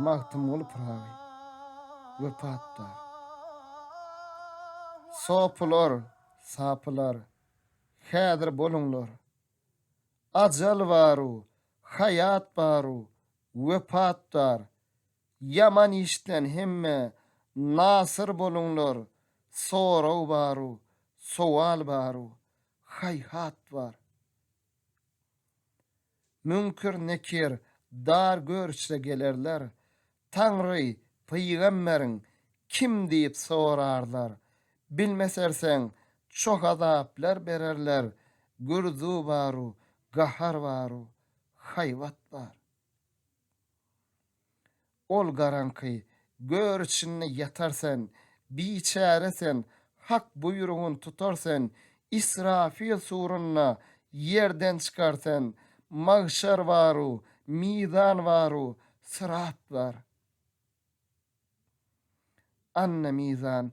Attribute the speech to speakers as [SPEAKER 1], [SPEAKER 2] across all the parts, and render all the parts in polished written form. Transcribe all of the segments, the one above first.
[SPEAKER 1] Magtymguly Pyragy, Wepat bar. Sopular, sapylar, häzir boluňlar. Ajal bar-u, haýat bar-u, wepat bar. Ýaman işden hemme nasyr boluňlar, Sorag bar-u, sowal bar-u, haýhat bar. Müňkür-nekir dar gör içre gelerler, Taňry, pygamberiň kim diýip sorarlar. Bilmeserseň, çoh azaplar bererler, Gürzu bar-u, gahar bar-u, haýbat bar. Ol garaňky gör içinde ýatar sen, Biçäre sen, Hak buýrugyn tutar sen, Israfil surunda ýerden çykar sen, Magşar bar-u, mizan bar-u, syrat bar. Anna mizan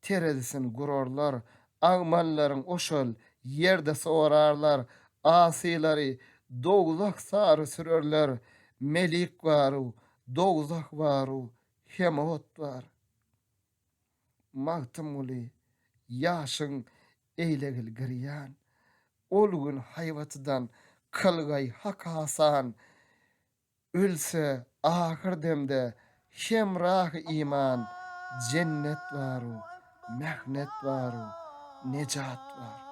[SPEAKER 1] terezisin gurarlar, Agmallaryň oşol ýerde sorarlar, Asylary dowzah sary sürerler, Melik bar-u, dowzah bar-u, hem ot bar. Magtymguly, ýaşyň eýlegil girýan, Ol gün haýbatydan kylgaý hak asan, Ölse ahyr demde hemrahy iman, Jennet bar-u, mähnet bar-u, nejat bar.